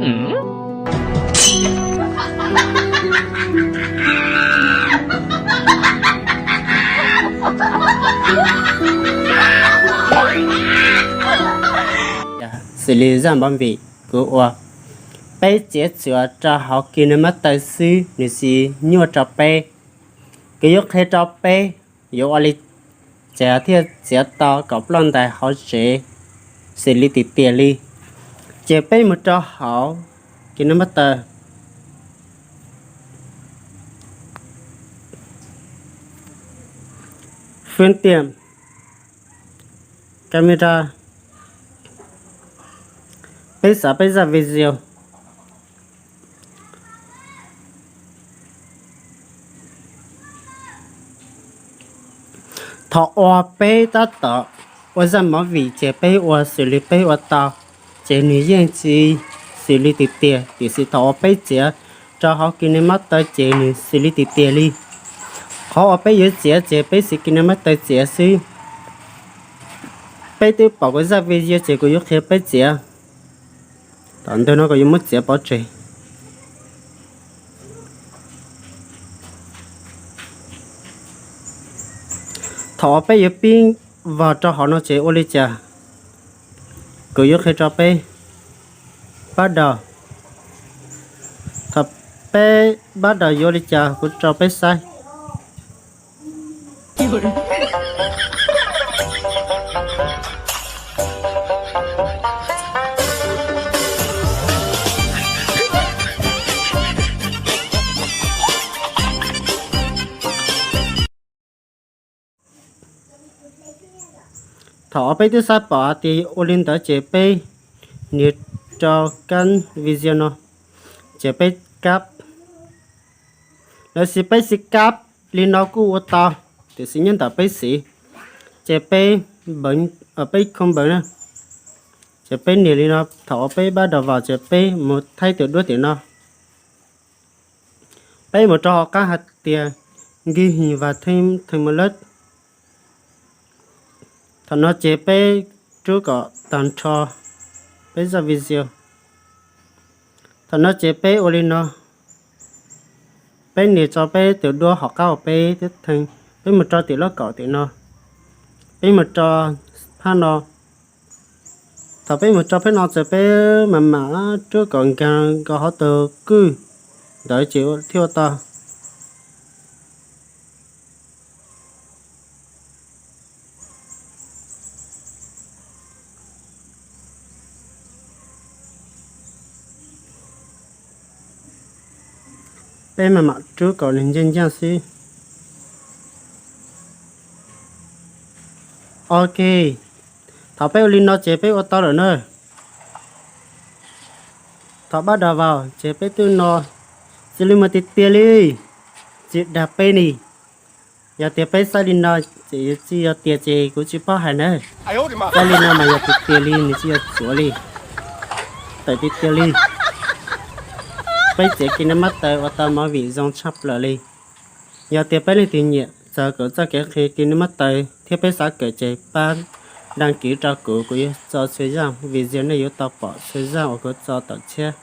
Xws li zaj movie kuv ua, peb txiav txim rau hauv KineMaster xwb nws tsis nyuaj rau peb. Kuv yuav qhia rau peb yuav ua li cas thiaj txiav tau kaum plaub ntais hauv tsev xws li tiag tiag li. Ces peb mus rau hauv KineMaster, phương tiện, camera, peb xav peb zaj video. Thaum uas peb tab tom ua zaj movie ces peb ua xws li peb ua tau, ces nws yeej tsis xws li tiag tiag, tiam sis thaum uas peb txiav rau hauv KineMaster ces nws xws li tiag tiag li. Qhov uas peb yuav txiav ces peb siv KineMaster txiav xwb. Peb twb pom kuv zaj video ces kuv yuav qhia peb txiav. Tom ntej no kuv yuav muab txiav pov tseg. Thaum uas peb yuav pib vos rau hauv no ces ua li cas, kuv yuav qhia rau peb. Pab daus, thaum peb pab daus yuav li cas kuv rau peb saib. Thaum uas peb twb xav pom hais tias ua li ntawd ces peb nias rau kab video no, ces peb kab, lawv siv peb siv kab li no kuj ua tau, tiam sis nyob ntawm peb siv, ces peb, peb khoo npawv na, ces peb nias li no, thaum uas peb pab daus vos ces peb mus thaij tus duab tim no. Peb mus rau hauv qab hais tias ghi hình và thêm, thêm một lượt. Thaum no ces peb rub kom tag nrho peb zaj video. Thaum no ces peb ua li no, peb nias tso peb tus duab hauv qab uas peb twb theej, peb mus rau tim lub kaum tim no, peb mus rau phab no. Thaum peb mus rau phab no ces peb mam mam rub kom nkag nkaus hauv tus kwj ntawd ces thiaj ua tau. Peb mam mam rub kom nws ncaj ncaj xwb. Ok, thaum peb ua li no ces peb ua tau lawm na. Thaum pab daus vos ces peb twb no, xws li mus tiag tiag li, tsis dag peb ni. Yog tias peb saib li no ces tsis yog tiag ces kuv tsis paub hais na. Saib li no mas yog tiag tiag li, nws tsis yog txuav li, tawm tiag tiag li. Peb txiav KineMaster ua tau movie zoo tshaj plaws li. Yog tias peb leej twg nyiam txog kuv txoj kev qhia KineMaster thiab peb xav kawm ces pab đăng ký rau kuv, kuv yuav tso txhua zaj video nej yuav tau pom txhua zaj uas kuv tso tom tshiab.